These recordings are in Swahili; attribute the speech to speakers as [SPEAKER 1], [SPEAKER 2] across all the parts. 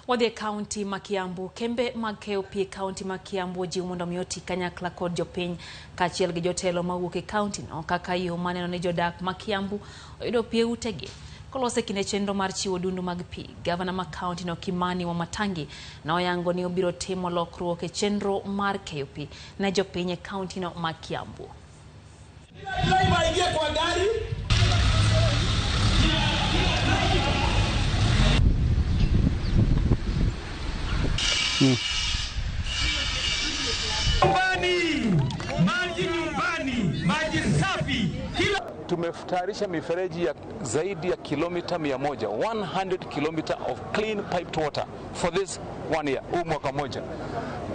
[SPEAKER 1] Wadhi e kaunti ma Kiambu, kembe mag keyo pi e kaunti ma Kiambu ojiw mondo mi oti kanyakla kod jopiny kaachiel gi jotelo mawuok e kaunti no kaka yo maneno ni jodak ma Kiambu oyudo pi e utegi. Kolos e kinde chenro mar chiwo dundu mag pi, gavana ma kaunti no Kimani Wamatangi noyango ni obiro timo lokruok e chenro mar keyo pi ne jopiny e kaunti no ma Kiambu.
[SPEAKER 2] Driver aingie kwa gari. Nyumbani, maji nyumbani, maji safi. Kila
[SPEAKER 3] Tumetayarisha mifereji ya zaidi ya kilomita 100, 100 kilometer of clean piped water for this one year, huu mwaka moja.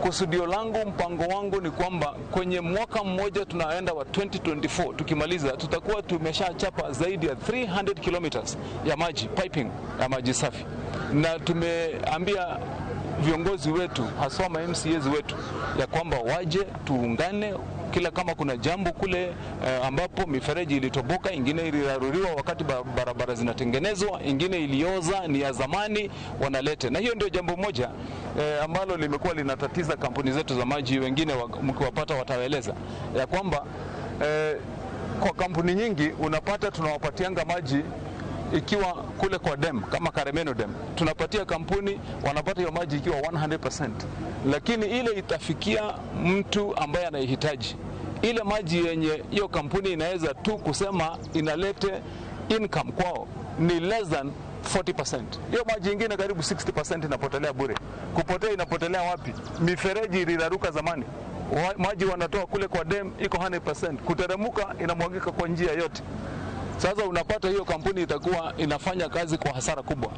[SPEAKER 3] Kusudio langu, mpango wangu ni kwamba kwenye mwaka mmoja tunaenda wa 2024, tukimaliza tutakuwa tumeshachapa zaidi ya 300 kilometers ya maji, piping ya maji safi. Na tumeambia viongozi wetu haswa ma MCAs wetu ya kwamba waje tuungane kila kama kuna jambo kule ambapo mifereji ilitoboka, ingine iliraruriwa wakati barabara zinatengenezwa, ingine ilioza, ni ya zamani, wanalete. Na hiyo ndio jambo moja ambalo limekuwa linatatiza kampuni zetu za maji. Wengine mkiwapata wataeleza ya kwamba kwa kampuni nyingi unapata tunawapatianga maji ikiwa kule kwa dam kama Karemeno Dam, tunapatia kampuni wanapata hiyo maji ikiwa 100%, lakini ile itafikia mtu ambaye anaihitaji ile maji yenye hiyo kampuni inaweza tu kusema inalete income kwao ni less than 40%. Hiyo maji ingine karibu 60% inapotelea bure. Kupotea inapotelea wapi? Mifereji iliraruka zamani, maji wanatoa kule kwa dam iko 100%, kuteremuka inamwagika kwa njia yote. Sasa unapata hiyo kampuni itakuwa inafanya kazi kwa hasara kubwa.